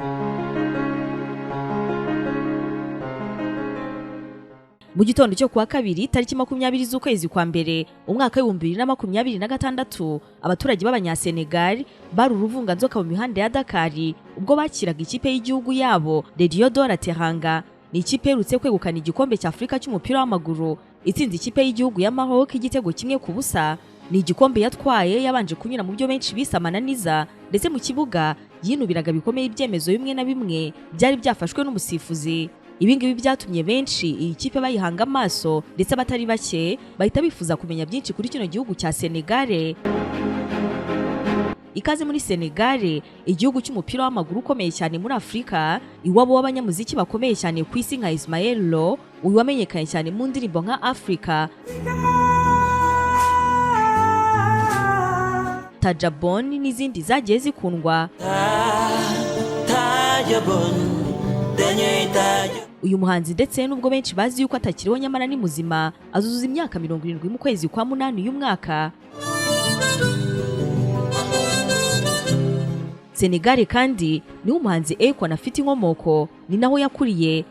Mu gitondo cyo kuwa kabiri tariki 20 z'ukwezi kwa mbere umwaka w'2026, abaturage b'Abanyasenegal bari uruvunganzoka mu mihanda ya Dakar ubwo bakiraga ikipe y'igihugu yabo Lions de la Teranga. Ni ikipe iherutse kwegukana igikombe cya Afurika cy'umupira w'amaguru, itsinze ikipe y'igihugu ya Maroc igitego 1-0. Ni igikombe yatwaye yabanje kunyura mu byo benshi bise amananiza, ndetse mu kibuga yinubiraga bikomeye ibyemezo bimwe na bimwe byari byafashwe n'umusifuzi. Ibi ngibi byatumye benshi iyi kipe bayihanga amaso, ndetse abatari bake bahita bifuza kumenya byinshi kuri kino gihugu cya Senegal. Ikaze muri Senegal, igihugu cy'umupira w'amaguru ukomeye cyane muri Afurika, iwabo w'abanyamuziki bakomeye cyane ku isi nka Ismael Lo, uyu wamenyekanye cyane mu ndirimbo nka Africa, Tajabon n'izindi zagiye zikundwa. Uyu muhanzi ndetse nubwo benshi bazi yuko atakiriho, nyamara ni muzima, azuzuza imyaka 70 mu kwezi kwa munani uyu mwaka. Senegal kandi niho umuhanzi Akon afite inkomoko, ni naho yakuriye.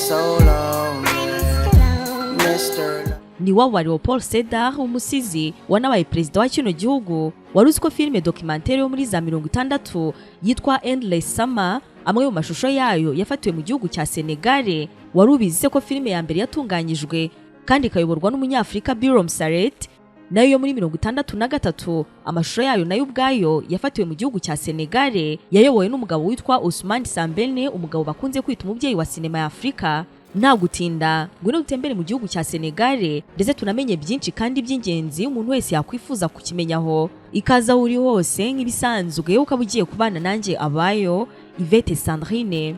So lonely, Mr. Ni wa Leopold Sedar, umusizi wanabaye perezida wa kino gihugu. Wari uzi ko filime documentaire yo muri za 60 yitwa Endless Summer, amwe mu mashusho yayo yafatiwe mu gihugu cya Senegal? Wari ubizi se ko filime ya mbere yatunganyijwe kandi ikayoborwa n'umunyafurika Birom Saret, nayo yo muri 63, amashusho yayo nayo ubwayo yafatiwe mu gihugu cya Senegal, yayobowe n'umugabo witwa Ousmane Sembène, umugabo bakunze kwita umubyeyi wa sinema ya Afurika? Nta gutinda, ngwino dutembere mu gihugu cya Senegal, ndetse tunamenye byinshi kandi by'ingenzi umuntu wese yakwifuza kukimenyaho. Ikaze aho uri hose, nk'ibisanzwe ukaba ugiye kubana nanjye Abayo Yvette Sandrine.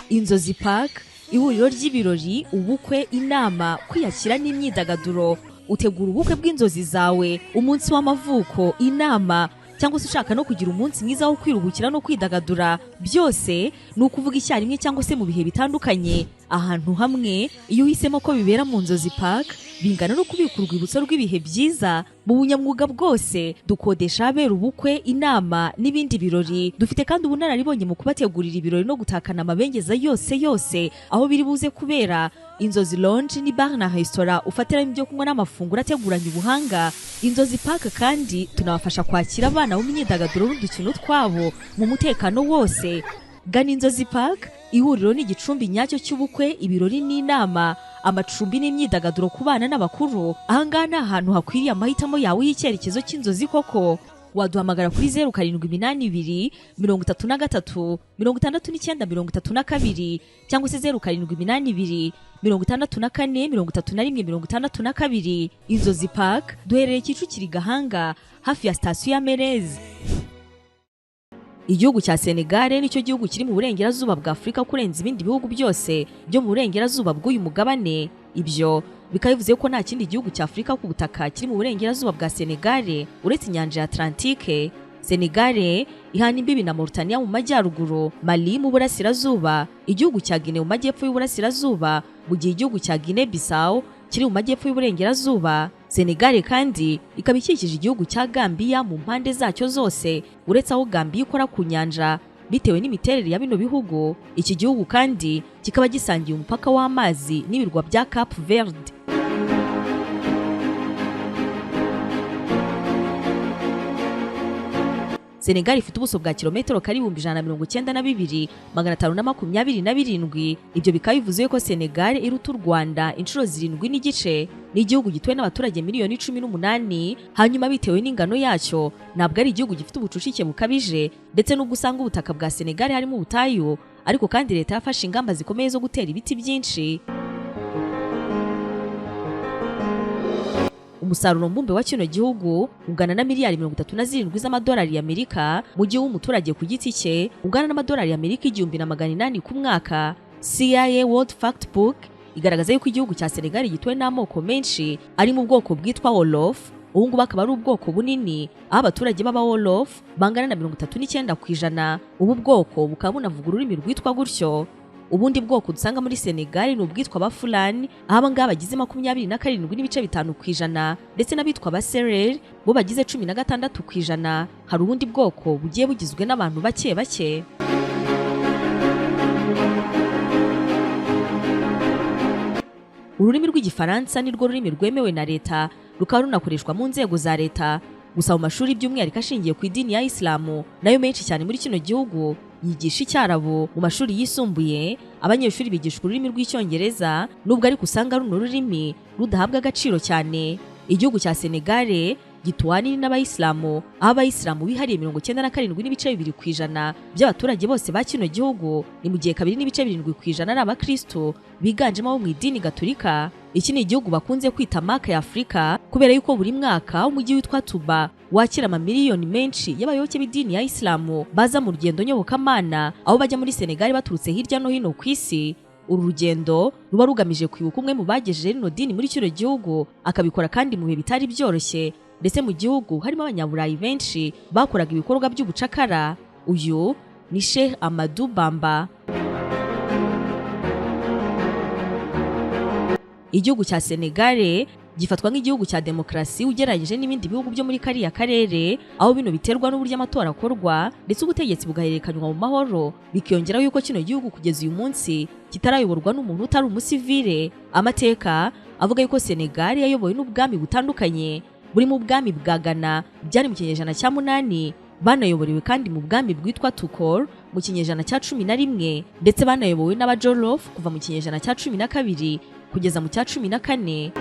Inzozi Park, ihuriro ry'ibirori, ubukwe, inama, kwiyakira n'imyidagaduro. Utegura ubukwe bw'inzozi zawe, umunsi w'amavuko, inama, cyangwa se ushaka no kugira umunsi mwiza wo kwiruhukira no kwidagadura, byose ni ukuvuga icyarimwe cyangwa se mu bihe bitandukanye ahantu hamwe. Iyo uhisemo ko bibera mu Nzozi Park, bingana no kubika urwibutso rw'ibihe byiza. Mu bunyamwuga bwose dukodesha ahabera ubukwe, inama n'ibindi birori. Dufite kandi ubunararibonye mu kubategurira ibirori no gutakana amabengeza yose yose aho biri buze kubera. Inzozi Lounge ni bar na restaurant ufatiramo ibyo kunywa n'amafunguro ateguranye ubuhanga. Inzozi Park kandi tunabafasha kwakira abana mu myidagaduro n'udukino twabo mu mutekano wose. Gana Inzozi Park, ihuriro n'igicumbi nyacyo cy'ubukwe, ibirori n'inama, amacumbi n'imyidagaduro ku bana n'abakuru. Ahangaha ni ahantu hakwiriye amahitamo yawe y'icyerekezo cy'inzozi koko. Waduhamagara kuri 0782 33 69 32, cyangwa se 0782 64 31 62. Inzozi Park duherereye Kicukiro Gahanga, hafi ya sitasiyo ya Merez. Igihugu cya Senegal nicyo gihugu kiri mu burengerazuba bwa Afurika kurenza ibindi bihugu byose byo mu burengerazuba bw'uyu mugabane. Ibyo bikaba bivuze ko nta kindi gihugu cya Afurika ku butaka kiri mu burengerazuba bwa Senegal uretse inyanja ya Atlantique. Senegal ihana imbibi na Mauritania mu majyaruguru, Mali mu burasirazuba, igihugu cya Guinea mu majyepfo y'uburasirazuba, mu gihe igihugu cya Guinea Bissau kiri mu majyepfo y'uburengerazuba. Senegal kandi ikaba ikikije igihugu cya Gambia mu mpande zacyo zose, uretse aho Gambia ikora ku nyanja bitewe n'imiterere ya bino bihugu. Iki gihugu kandi kikaba gisangiye umupaka w'amazi n'ibirwa bya Cape Verde. Senegal ifite ubuso bwa kilometero kare 192,527. Ibyo bikaba bivuze ko Senegal iruta u Rwanda inshuro 7.5. Ni igihugu gituwe n'abaturage miliyoni 18. Hanyuma bitewe n'ingano yacyo, ntabwo ari igihugu gifite ubucucike bukabije, ndetse n'ubwo usanga ubutaka bwa Senegal harimo ubutayu, ariko kandi leta yafashe ingamba zikomeye zo gutera ibiti byinshi. Umusaruro mbumbe wa kino gihugu ungana na miliyari 37 z'amadolari y'Amerika, mu gihe umuturage ku giti cye ungana n'amadolari y'Amerika 1800 ku mwaka. CIA World Factbook igaragaza yuko igihugu cya Senegal gituwe n'amoko menshi ari mu bwoko bwitwa Wolof. Ubu ngubu akaba ari ubwoko bunini, aho abaturage b'aba Wolof bangana na 39%. Ubu bwoko bukaba bunavuga ururimi rwitwa gutyo. Ubundi bwoko dusanga muri Senegal ni ubwitwa Abafulani, aho aba ngaba bagize 27.5%, ndetse n'abitwa Abaserer bo bagize 16%. Hari ubundi bwoko bugiye bugizwe n'abantu bake bake. Ururimi rw'Igifaransa nirwo rurimi rwemewe na leta, rukaba runakoreshwa mu nzego za leta. Gusa mu mashuri, by'umwihariko ashingiye ku idini ya Isilamu, nayo menshi cyane muri kino gihugu yigisha Icyarabu. Mu mashuri yisumbuye abanyeshuri bigishwa ururimi rw'Icyongereza, nubwo ariko usanga runo rurimi rudahabwa agaciro cyane. Igihugu cya Senegal gituwe ahanini n'Abayisilamu, aho Abayisilamu bihariye 97.2% by'abaturage bose ba kino gihugu, ni mu gihe 2.7% ari Abakristo biganjemo abo mu idini Gaturika. Iki ni igihugu bakunze kwita Maka ya Afurika kubera yuko buri mwaka umujyi witwa Tuba wakira amamiliyoni menshi y'abayoboke b'idini ya Isilamu baza mu rugendo nyobokamana, aho bajya muri Senegal baturutse hirya no hino ku isi. Uru rugendo ruba rugamije kwibuka umwe mu bagejeje rino dini muri kino gihugu, akabikora kandi mu bihe bitari byoroshye, ndetse mu gihugu harimo Abanyaburayi benshi bakoraga ibikorwa by'ubucakara. Uyu ni Sheikh Amadou Bamba. Igihugu cya Senegal gifatwa nk'igihugu cya demokarasi ugereranyije n'ibindi bihugu byo muri kariya karere, aho bino biterwa n'uburyo amatora akorwa ndetse ubutegetsi bugahererekanywa mu mahoro, bikiyongeraho yuko kino gihugu kugeza uyu munsi kitarayoborwa n'umuntu utari umusivile. Amateka avuga yuko Senegal yayobowe n'ubwami butandukanye, burimo ubwami bwa Ghana byari mu kinyejana cya 8, banayoborewe kandi mu bwami bwitwa Tukor mu kinyejana cya 11, ndetse banayobowe n'Abajolof kuva mu kinyejana cya 12 kugeza mu cya 14.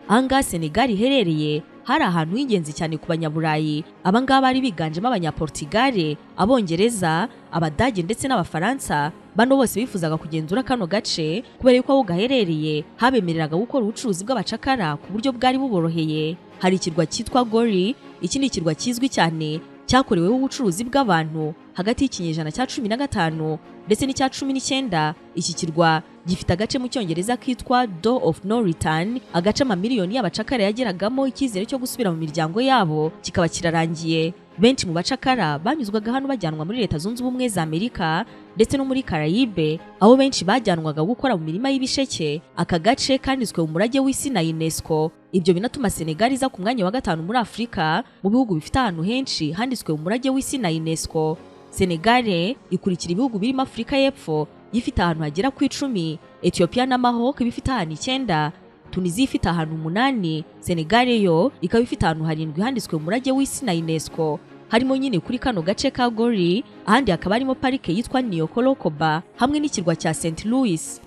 Ahangaha Senegal iherereye hari ahantu h'ingenzi cyane ku Banyaburayi. Abangaba bari biganjemo Abanyaportigale, Abongereza, Abadage ndetse n'Abafaransa. Bano bose bifuzaga kugenzura kano gace kubera yuko aho gaherereye habemereraga gukora ubucuruzi bw'abacakara ku buryo bwari buboroheye. Hari ikirwa cyitwa Gori. Iki ni ikirwa kizwi cyane cyakoreweho ubucuruzi bw'abantu hagati y'ikinyejana cya 15 ndetse n'icya 19. Iki kirwa gifite agace mu Cyongereza kitwa Door of No Return, agace amamiliyoni y'abacakara yageragamo icyizere cyo gusubira mu miryango yabo kikaba kirarangiye. Benshi mu bacakara banyuzwaga hano bajyanwa muri Leta Zunze Ubumwe za Amerika ndetse no muri Karayibe, aho benshi bajyanwaga gukora mu mirima y'ibisheke. Aka gace kanditswe mu murage w'isi na UNESCO. Ibyo binatuma Senegal iza ku mwanya wa 5 muri Afurika mu bihugu bifite ahantu henshi handitswe mu murage w'isi na UNESCO. Senegal ikurikira ibihugu birimo Afurika y'Epfo ifite ahantu hagera ku 10, Ethiopia na Maroc bifite ahantu 9, Tunisia ifite ahantu 8, Senegal yo ikaba ifite ahantu 7 handitswe mu murage w'isi na UNESCO, harimo nyine kuri kano gace ka Gori, ahandi hakaba harimo parike yitwa Niokolo-Koba hamwe n'ikirwa cya St Louis.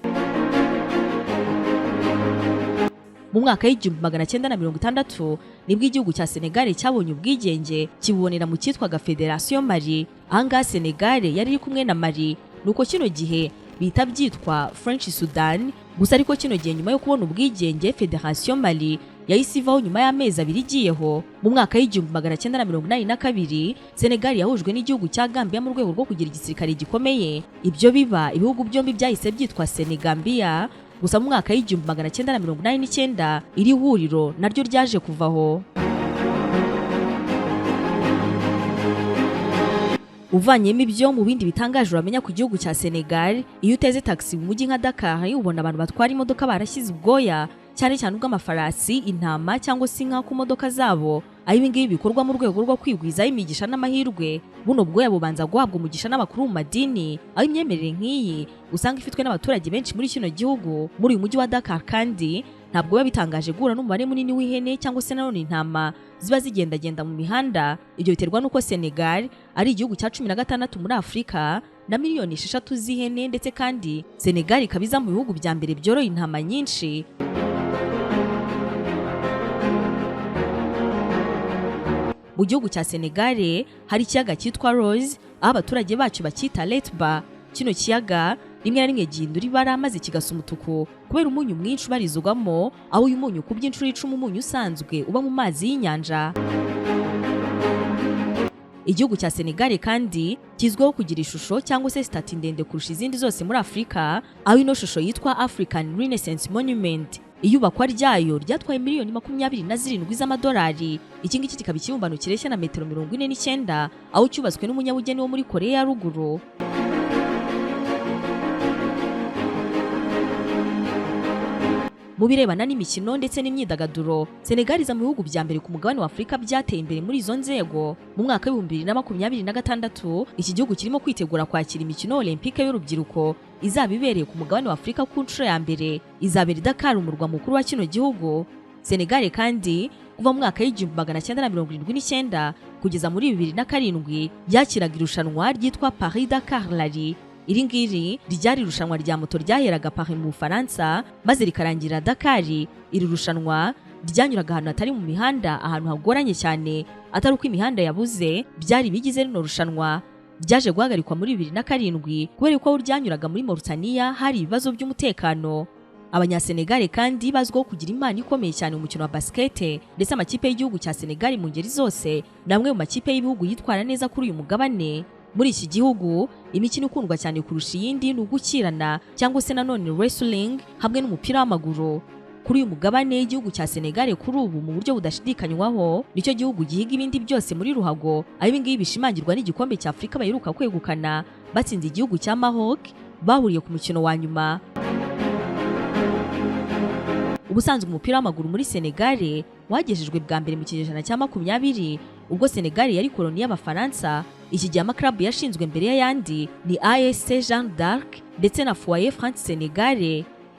Mu mwaka w'1960 nibwo igihugu cya Senegal cyabonye ubwigenge, kibubonera mu cyitwaga Federation Mali. Ahangaha Senegal yari iri kumwe na Mali, nuko kino gihe bita byitwa French Sudan. Gusa ariko kino gihe nyuma yo kubona ubwigenge, Federation Mali yahise ivaho nyuma y'amezi 2 igiyeho. Mu mwaka w'1982 Senegal yahujwe n'igihugu cya Gambia mu rwego rwo kugira igisirikare gikomeye. Ibyo biba ibihugu byombi byahise byitwa Senegambia. Gusa mu mwaka w'1989 iri huriro naryo ryaje kuvaho. Uvanyemo ibyo, mu bindi bitangaje uramenya ku gihugu cya Senegal, iyo uteze taxi mu mujyi nka Dakar ubona abantu batwara imodoka barashyize ubwoya, cyane cyane ubw'amafarasi, intama cyangwa se inka ku modoka zabo, aho ibi ngibi bikorwa mu rwego rwo kwigwizaho imigisha n'amahirwe. Buno bwoya bubanza guhabwa umugisha n'abakuru mu madini, aho imyemerere nk'iyi usanga ifitwe n'abaturage benshi muri kino gihugu. Muri uyu mujyi wa Dakar kandi ntabwo biba bitangaje guhura n'umubare munini w'ihene cyangwa se nanone intama ziba zigendagenda mu mihanda. Ibyo biterwa n'uko Senegal ari igihugu cya 16 muri Afurika na miliyoni 6 z'ihene, ndetse kandi Senegal ikaba iza mu bihugu bya mbere byoroye intama nyinshi. Mu gihugu cya Senegal hari ikiyaga cyitwa Rose, aho abaturage bacyo bacyita Letba. Kino kiyaga rimwe na rimwe gihindura ibara maze kigasa umutuku kubera umunyu mwinshi ubarizwamo, aho uyu munyu ukubye inshuro 10 umunyu usanzwe uba mu mazi y'inyanja. Igihugu cya Senegal kandi kizwiho kugira ishusho cyangwa se stati ndende kurusha izindi zose muri Afurika, aho ino shusho yitwa African Renaissance Monument. Iyubakwa ryayo ryatwaye miliyoni 27 z'amadolari. Iki ngiki kikaba ikibumbano kireshya na metero 49, aho cyubatswe n'umunyabugeni wo muri Korea ya Ruguru. Mu birebana n'imikino ndetse n'imyidagaduro, Senegal iza mu bihugu bya mbere ku mugabane wa Afurika byateye imbere muri izo nzego. Mu mwaka w'2026, iki gihugu kirimo kwitegura kwakira imikino Olympique y'urubyiruko izaba ibereye ku mugabane wa Afurika ku nshuro ya mbere, izabera i Dakar, umurwa mukuru wa kino gihugu. Senegal kandi kuva mu mwaka w'1979 kugeza muri 2007 yakiraga irushanwa ryitwa Paris Dakar Rally. Iri ngiri ryari irushanwa rya moto ryaheraga Paris mu Bufaransa maze rikarangira Dakar. Iri rushanwa ryanyuraga ahantu hatari mu mihanda, ahantu hagoranye cyane, atari uko imihanda yabuze, byari bigize rino rushanwa. Ryaje guhagarikwa muri 2007 kubera ko aho ryanyuraga muri Mauritania hari ibibazo by'umutekano. Abanyasenegale kandi bazwiho kugira impano ikomeye cyane mu mukino wa basket, ndetse amakipe y'igihugu cya Senegal mu ngeri zose ni amwe mu makipe y'ibihugu yitwara neza kuri uyu mugabane. Muri iki gihugu imikino ikundwa cyane kurusha iyindi ni ugukirana cyangwa se nanone wrestling hamwe n'umupira w'amaguru. Kuri uyu mugabane, igihugu cya Senegal kuri ubu mu buryo budashidikanywaho nicyo gihugu gihiga ibindi byose muri ruhago, aho ibi ngibi bishimangirwa n'igikombe cya Afurika baheruka kwegukana batsinze igihugu cya Maroc bahuriye ku mukino wa nyuma. Ubusanzwe umupira w'amaguru muri Senegal wagejejwe bwa mbere mu kinyejana cya 20, ubwo Senegal yari koloni y'Abafaransa. Iki gihe amaklabu yashinzwe mbere y'ayandi ni ASC Jeanne d'Arc ndetse na Foyer France Senegal.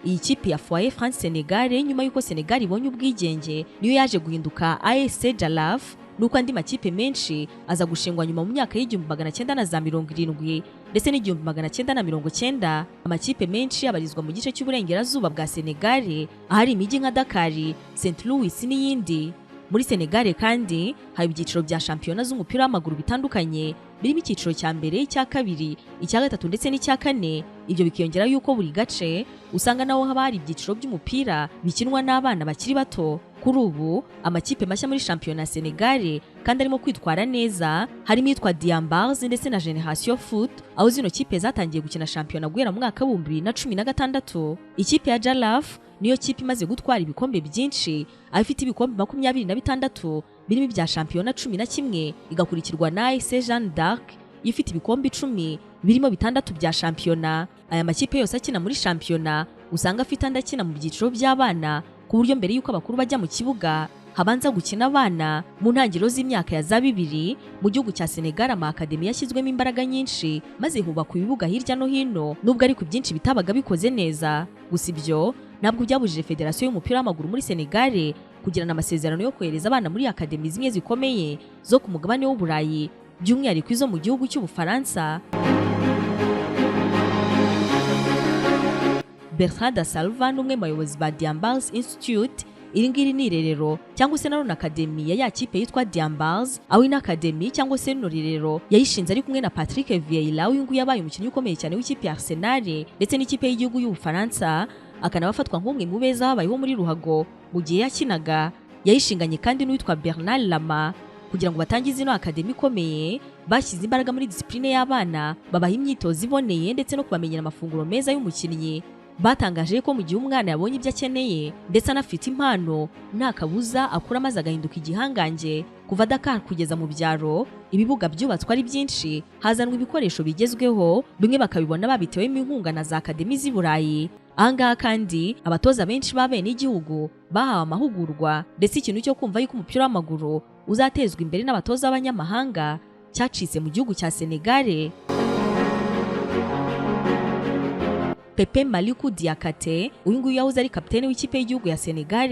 Iyi kipe ya Foyer France Senegal, nyuma y'uko Senegal ibonye ubwigenge, niyo yaje guhinduka ASC Jaraaf, nuko andi makipe menshi aza gushingwa nyuma mu myaka y'1970 ndetse n'1990. Amakipe menshi abarizwa mu gice cy'uburengerazuba bwa Senegal, ahari imijyi nka Dakar, St Louis n'iyindi. Muri Senegal kandi hari ibyiciro bya shampiyona z'umupira w'amaguru bitandukanye, birimo icyiciro cya mbere, icya kabiri, icya gatatu ndetse n'icya kane. Ibyo bikiyongera yuko buri gace usanga naho haba hari ibyiciro by'umupira bikinwa n'abana bakiri bato. Kuri ubu amakipe mashya muri shampiyona ya Senegal kandi arimo kwitwara neza harimo iyitwa Diambars ndetse na Generation Foot, aho zino kipe zatangiye gukina shampiyona guhera mu mwaka w'2016. Ikipe ya Jaraaf niyo kipe imaze gutwara ibikombe byinshi, aho ifite ibikombe 26 birimo ibya shampiyona 11, igakurikirwa na ASC Jeanne d'Arc ifite ibikombe 10 birimo bitandatu bya shampiyona. Aya makipe yose akina muri shampiyona usanga afite andi akina mu byiciro by'abana, ku buryo mbere y'uko abakuru bajya mu kibuga habanza gukina abana. Mu ntangiriro z'imyaka ya za 2000 mu gihugu cya Senegal ama akademi yashyizwemo imbaraga nyinshi, maze hubakwa ibibuga hirya no hino, nubwo ariko byinshi bitabaga bikoze neza. Gusa ibyo ntabwo byabujije federasiyo y'umupira w'amaguru muri Senegal kugirana amasezerano yo kohereza abana muri akademi zimwe zikomeye zo ku mugabane w'Uburayi, by'umwihariko izo mu gihugu cy'Ubufaransa. Bertrand da Salva ni umwe mu bayobozi ba Diambars Institute. Iri ngiri ni irerero cyangwa se nanone akademi ya kipe yitwa Diambars, aho ino akademi cyangwa se rino rerero yayishinze ari kumwe na Patrick Vieira. Uyu nguyu yabaye umukinnyi ukomeye cyane w'ikipe ya Arsenal ndetse n'ikipe y'igihugu y'Ubufaransa, akanaba afatwa nk'umwe mu beza babayeho muri ruhago mu gihe yakinaga. Yayishinganye kandi n'uwitwa Bernard Lama. Kugira ngo batangize ino akademi ikomeye, bashyize imbaraga muri disipurine y'abana, babaha imyitozo iboneye ndetse no kubamenyera amafunguro meza y'umukinnyi. Batangaje ko mu gihe umwana yabonye ibyo akeneye ndetse anafite impano, nta kabuza akura maze agahinduka igihangange. Kuva Dakar kugeza mu byaro, ibibuga byubatswe ari byinshi, hazanwa ibikoresho bigezweho, bimwe bakabibona babitewemo inkunga na za akademi z'i Burayi. Ahangaha kandi abatoza benshi b'abenegihugu bahawe amahugurwa, ndetse ikintu cyo kumva yuko umupira w'amaguru uzatezwa imbere n'abatoza b'abanyamahanga cyacitse mu gihugu cya Senegal. Pepe Maliku Diakate, uyu nguyu yahoze ari kapitene w'ikipe y'igihugu ya Senegal,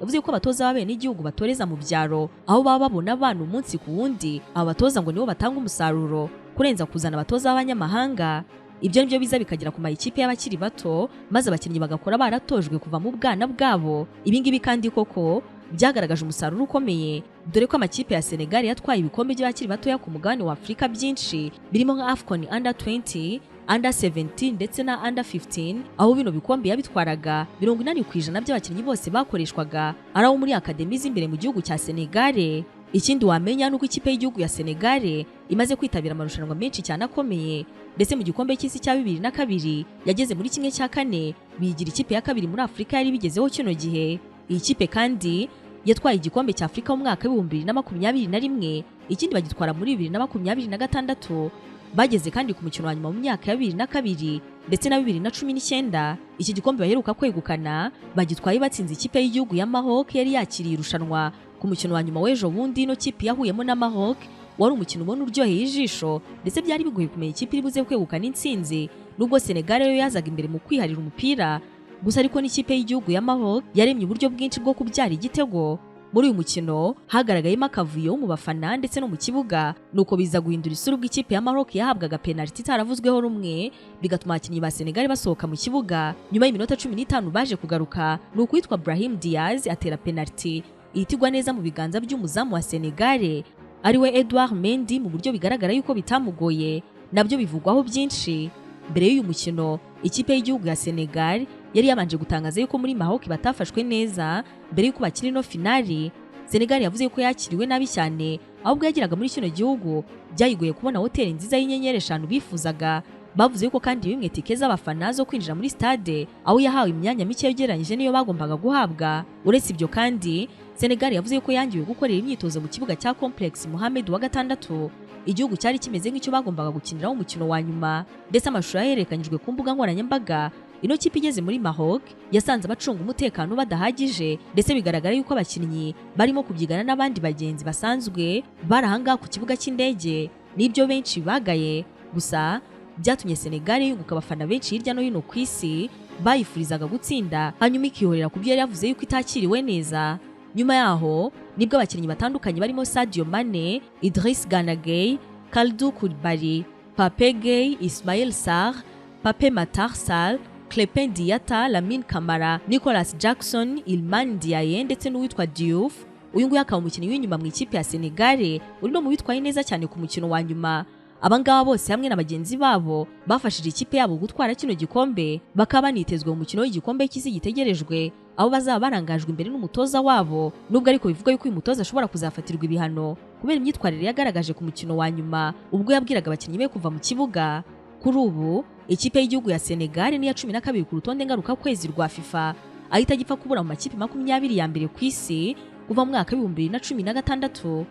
yavuze ko abatoza b'abenegihugu batoreza mu byaro, aho baba babona abana umunsi ku wundi, aba batoza ngo nibo batanga umusaruro kurenza kuzana abatoza b'abanyamahanga. Ibyo nibyo biza bikagera ku mayikipe y'abakiri bato, maze abakinnyi bagakora baratojwe kuva mu bwana bwabo. Ibi ngibi kandi koko byagaragaje umusaruro ukomeye, dore ko amakipe ya Senegal yatwaye ibikombe by'abakiri batoya ku mugabane wa Afurika byinshi, birimo nka AFCON Under 20, Under 17 ndetse na Under 15, aho bino bikombe yabitwaraga 80% by'abakinnyi bose bakoreshwaga ari abo muri akademi z'imbere mu gihugu cya Senegal. Ikindi wamenya ni uko ikipe y'igihugu ya Senegal imaze kwitabira amarushanwa menshi cyane akomeye, ndetse mu gikombe cy'isi cya 2002 yageze muri 1/4, bigira ikipe ya kabiri muri Afurika yari bigezeho kino gihe. Iyi kipe kandi yatwaye igikombe cya Afurika mu mwaka wa 2021, ikindi bagitwara muri 2026. Bageze kandi ku mukino wa nyuma mu myaka ya 2002 ndetse na 2019. Iki gikombe baheruka kwegukana bagitwaye batsinze ikipe y'igihugu ya Maroc yari yakiriye irushanwa ku mukino wa nyuma w'ejo bundi. Ino kipe yahuyemo na Maroc, wari umukino ubona uryoheye ijisho, ndetse byari bigoye kumenya ikipe iri buze kwegukana intsinzi, nubwo Senegal yo yazaga imbere mu kwiharira umupira gusa, ariko n'ikipe y'igihugu ya Maroc yaremye uburyo bwinshi bwo kubyara igitego. Muri uyu mukino hagaragayemo akavuyo mu bafana ndetse no mu kibuga, nuko biza guhindura isura ubwo ikipe ya Maroc yahabwaga penalty itaravuzweho rumwe, bigatuma abakinnyi ba Senegal basohoka mu kibuga. Nyuma y'iminota 15 baje kugaruka, ni ukwitwa Brahim Diaz atera penalty ihitigwa neza mu biganza by'umuzamu wa Senegal ariwe Edouard Mendy, mu buryo bigaragara yuko bitamugoye, nabyo bivugwaho byinshi. Mbere y'uyu mukino ikipe y'igihugu ya Senegal yari yabanje gutangaza yuko muri Maroc batafashwe neza mbere yuko bakina ino finali. Senegal yavuze yuko yakiriwe nabi cyane, ahubwo yageraga muri kino gihugu byayigoye kubona hoteli nziza y'inyenyeri 5 bifuzaga. Bavuze yuko kandi bimwe tike z'abafana zo kwinjira muri stade, aho yahawe imyanya mike ugereranyije n'iyo bagombaga guhabwa. Uretse ibyo kandi, Senegal yavuze yuko yangiwe gukorera imyitozo mu kibuga cya Complex Mohamed wa gatandatu, igihugu cyari kimeze nk'icyo bagombaga gukiniraho umukino wa nyuma, ndetse amashusho yahererekanyijwe ku mbuga nkoranyambaga. Ino kipe igeze muri Maroc yasanze abacunga umutekano badahagije, ndetse bigaragara yuko abakinnyi barimo kubyigana n'abandi bagenzi basanzwe bari ahangaha ku kibuga cy'indege, nibyo benshi bagaye. Gusa byatumye Senegal yunguka abafana benshi hirya no hino ku isi bayifurizaga gutsinda, hanyuma ikihorera ku byo yari yavuze yuko itakiriwe neza. Nyuma yaho nibwo abakinnyi batandukanye barimo Sadio Mane, Idriss Gana Gueye, Kalidou Koulibaly, Pape Gueye, Ismail Sarr, Pape Matar Sarr, Crépin Diatta, Lamine Camara, Nicolas Jackson, Iliman Ndiaye ndetse n'uwitwa Diouf. Uyu nguyu akaba umukinnyi w'inyuma mu ikipe ya Senegal uri no mu bitwaye neza cyane ku mukino wa nyuma. Abangaba bose hamwe na bagenzi babo bafashije ikipe yabo gutwara kino gikombe, bakaba banitezwe mu mukino w'igikombe cy'isi gitegerejwe, aho bazaba barangajwe imbere n'umutoza wabo, nubwo ariko bivuga yuko uyu mutoza ashobora kuzafatirwa ibihano kubera imyitwarire yagaragaje ku mukino wa nyuma ubwo yabwiraga abakinnyi be kuva mu kibuga. Kuri ubu ikipe y'igihugu ya Senegal ni iya 12 ku rutonde ngaruka kwezi rwa FIFA, ahita agipfa kubura mu makipe 20 ya mbere ku isi kuva mu mwaka wa 2016.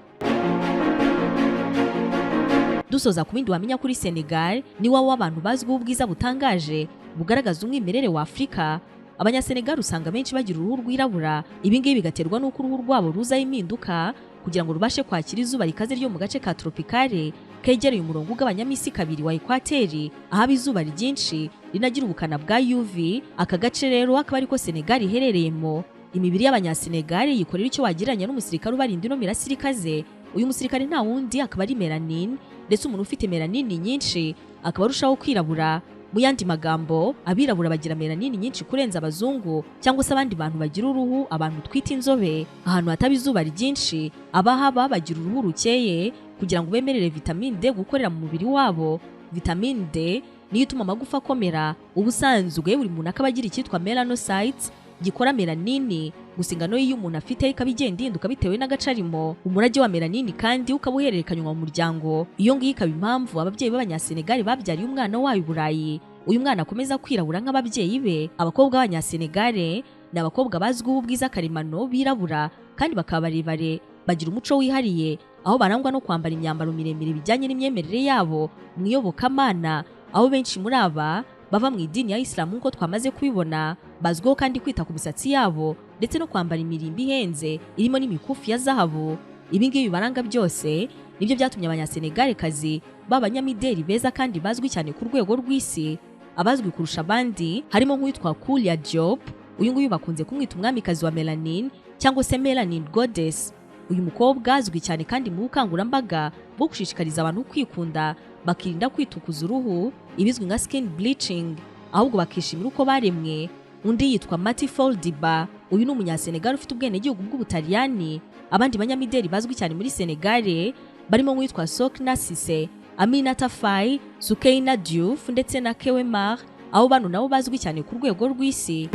Dusoza ku bindi wamenya kuri Senegal, ni wawo w'abantu bazwiho ubwiza butangaje bugaragaza umwimerere wa Afurika. Abanyasenegal usanga benshi bagira uruhu rwirabura, ibi ngibi bigaterwa n'uko uruhu rwabo ruzaho impinduka kugira ngo rubashe kwakira izuba rikaze ryo mu gace ka tropicale kegereye umurongo ugabanyamo isi kabiri wa ekwateri, ahaba izuba ryinshi rinagira ubukana bwa UV. Aka gace rero akaba ariko Senegal iherereyemo. Imibiri y'Abanyasenegal yikorera icyo wagereranya n'umusirikare ubarinda ino mirasire ikaze. Uyu musirikare nta wundi akaba ari melanin, ndetse umuntu ufite melanin nyinshi akaba arushaho kwirabura. Mu yandi magambo, abirabura bagira melanin nyinshi kurenza abazungu cyangwa se abandi bantu bagira uruhu abantu twita inzobe. Ahantu hataba izuba ryinshi, abahaba bagira uruhu rukeye kugira ngo bemerere vitamine D gukorera mu mubiri wabo. Vitamine D niyo ituma amagufa akomera. Ubusanzwe buri muntu akaba agira icyitwa melanocytes gikora melanini, gusa ingano y'iyo umuntu afite ikaba igenda ihinduka bitewe n'agace arimo. Umurage wa melanini kandi ukaba uhererekanywa mu muryango. Iyo ngiyo ikaba impamvu ababyeyi b'Abanyasenegali babyariye umwana wayo i Burayi, uyu mwana akomeza kwirabura nk'ababyeyi be. Abakobwa b'Abanyasenegale ni abakobwa bazwiho ubwiza karemano birabura kandi bakaba barebare, bagira umuco wihariye aho barangwa no kwambara imyambaro miremire bijyanye n'imyemerere yabo mu iyobokamana, aho benshi muri aba bava mu idini ya Islam nk'uko twamaze kubibona. Bazwiho kandi kwita ku misatsi yabo ndetse no kwambara imirimbo ihenze irimo n'imikufi ya zahabu. Ibi ngibi bibaranga byose nibyo byatumye Abanyasenegalekazi b'abanyamideli beza kandi bazwi cyane ku rwego rw'isi. Abazwi kurusha abandi harimo nk'uwitwa Kulia Diop. Uyu nguyu bakunze kumwita umwamikazi wa melanin cyangwa se melanin goddess. Uyu mukobwa azwi cyane kandi mu bukangurambaga bwo gushishikariza abantu kwikunda, bakirinda kwitukuza uruhu, ibizwi nka skin bleaching, ahubwo bakishimira uko baremwe. Undi yitwa Mati Diba, uyu ni umunyasenegal ufite ubwenegihugu bw'Ubutaliyani. Abandi banyamideli bazwi cyane muri Senegal barimo nk'uwitwa Sokna Cissé, Aminata Faye, Soukeina Diouf ndetse na Kewemar, aho bano nabo bazwi cyane ku rwego rw'isi.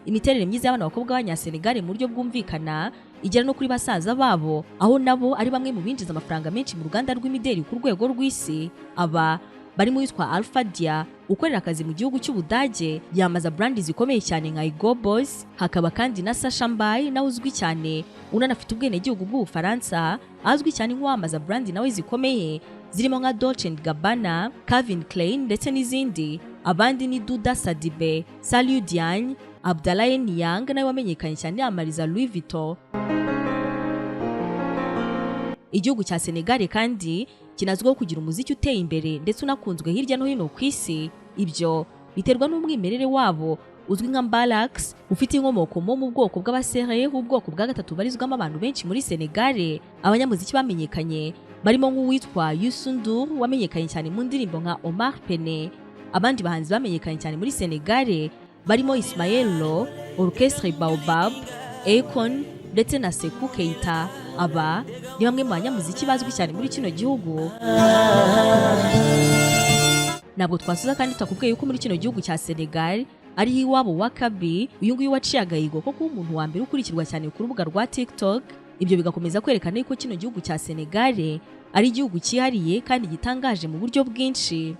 Imiterere myiza y'abana bakobwa b'Abanyasenegal mu buryo bwumvikana igera no kuri basaza babo, aho nabo ari bamwe mu binjiza amafaranga menshi mu ruganda rw'imideli ku rwego rw'isi. Aba barimo uwitwa Alpha Dia ukorera akazi mu gihugu cy'Ubudage, yamaza brand zikomeye cyane nka Hugo Boss. Hakaba kandi na Sasha Mbaye nawe uzwi cyane, unanafite ubwenegihugu bw'Ubufaransa, azwi cyane nk'uwamaza brand nawe zikomeye zirimo nka Dolce Gabbana, Calvin Klein ndetse n'izindi. Abandi ni Duda Sadibe, Saliou Diagne, Abdallah Niang nawe wamenyekanye cyane yamariza Louis Vuitton. Igihugu cya Senegal kandi kinazwiho kugira umuziki uteye imbere ndetse unakunzwe hirya no hino ku isi. Ibyo biterwa n'umwimerere wabo uzwi nka Mbalax, ufite inkomoko mu bwoko bw'Abasereer, ubwoko bwa gatatu bubarizwamo abantu benshi muri Senegal. Abanyamuziki bamenyekanye barimo nk'uwitwa Youssou N'Dour wamenyekanye cyane mu ndirimbo nka Omar Pene. Abandi bahanzi bamenyekanye cyane muri Senegal barimo Ismaël Lo, Orchestre Baobab, Akon ndetse na Sekou Keita. Aba ni bamwe mu banyamuziki bazwi cyane muri kino gihugu. Ntabwo twasuza kandi tutakubwiye yuko muri kino gihugu cya Senegal ariho iwabo wa Kabi, uyu nguyu waciye agahigo ko kuba umuntu wa mbere ukurikirwa cyane ku rubuga rwa TikTok. Ibyo bigakomeza kwerekana yuko kino gihugu cya Senegal ari igihugu cyihariye kandi gitangaje mu buryo bwinshi.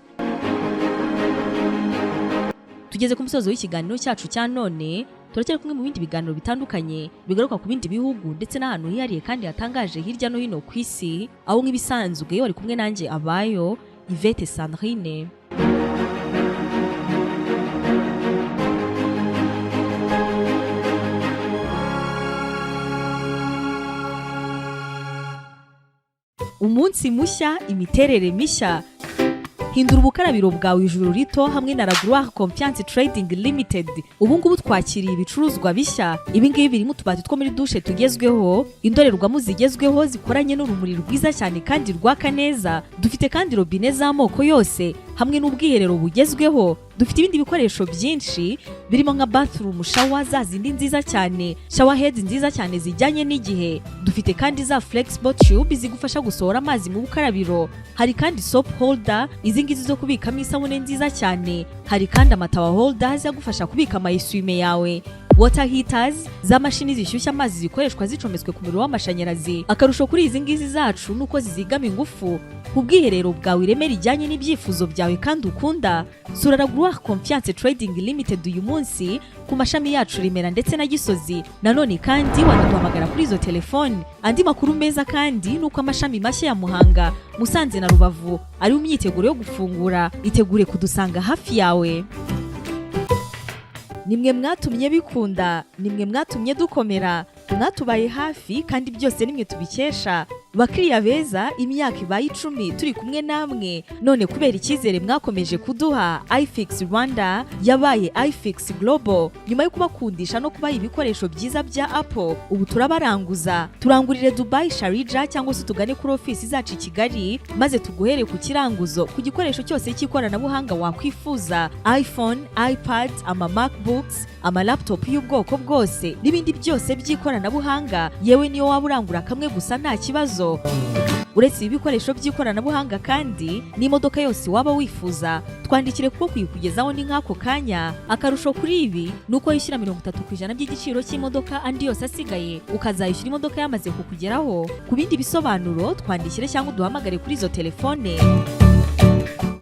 Tugeze ku musozo w'ikiganiro cyacu cya none. Turacyari kumwe mu bindi biganiro bitandukanye bigaruka ku bindi bihugu ndetse n'ahantu hihariye kandi hatangaje hirya no hino ku isi, aho nk'ibisanzwe wari kumwe nanjye Abayo Yvette Sandrine. Umunsi mushya, imiterere mishya. Hindura ubukarabiro bwawe ijuru rito hamwe na Raguar Confiance Trading Limited. Ubu ngubu twakiriye ibicuruzwa bishya. Ibi ngibi birimo utubati two muri dushe tugezweho, indorerwamo zigezweho zikoranye n'urumuri rwiza cyane kandi rwaka neza. Dufite kandi robine z'amoko yose hamwe n'ubwiherero bugezweho. Dufite ibindi bikoresho byinshi birimo nka bathroom shower, za zindi nziza cyane, shower heads nziza cyane zijyanye n'igihe. Dufite kandi za flexible tube zigufasha gusohora amazi mu bukarabiro. Hari kandi soap holder, izi ngizi zo kubikamo isabune nziza cyane. Hari kandi ama towel holders agufasha kubika ama essuie-main yawe, water heaters za mashini zishyushya amazi zikoreshwa zicometswe ku muriro w'amashanyarazi. Akarusho kuri izi ngizi zacu ni uko zizigama ingufu ku bwiherero bwawe, ireme rijyanye n'ibyifuzo byawe kandi ukunda. Sura Raguar Confiance Trading Limited uyu munsi ku mashami yacu Remera ndetse na Gisozi. Nanone kandi wanaduhamagara kuri izo telefoni. Andi makuru meza kandi ni uko amashami mashya ya Muhanga, Musanze na Rubavu ari mu myiteguro yo gufungura. Itegure kudusanga hafi yawe. Nimwe mwatumye bikunda, nimwe mwatumye dukomera, mwatubaye hafi kandi byose nimwe tubikesha. Bakiriya beza, imyaka ibaye 10 turi kumwe namwe. None kubera icyizere mwakomeje kuduha, iFix Rwanda yabaye iFix Global. Nyuma yo kubakundisha no kubaha ibikoresho byiza bya Apple, ubu turabaranguza. Turangurire Dubai, Sharjah cyangwa se tugane kuri ofisi zacu i Kigali, maze tuguhere ku kiranguzo ku gikoresho cyose cy'ikoranabuhanga wakwifuza: iPhone, iPad, ama MacBooks, ama laptop y'ubwoko bwose n'ibindi byose by'ikoranabuhanga. Yewe niyo waba urangura kamwe gusa nta kibazo. Uretse ibi bikoresho by'ikoranabuhanga kandi n'imodoka yose waba wifuza, twandikire kuko kuyikugezaho ni nk'ako kanya. Akarusho kuri ibi ni uko wishyura 30% by'igiciro cy'imodoka, andi yose asigaye ukazayishyura imodoka yamaze kukugeraho. Ku bindi bisobanuro twandikire cyangwa uduhamagare kuri izo telefone.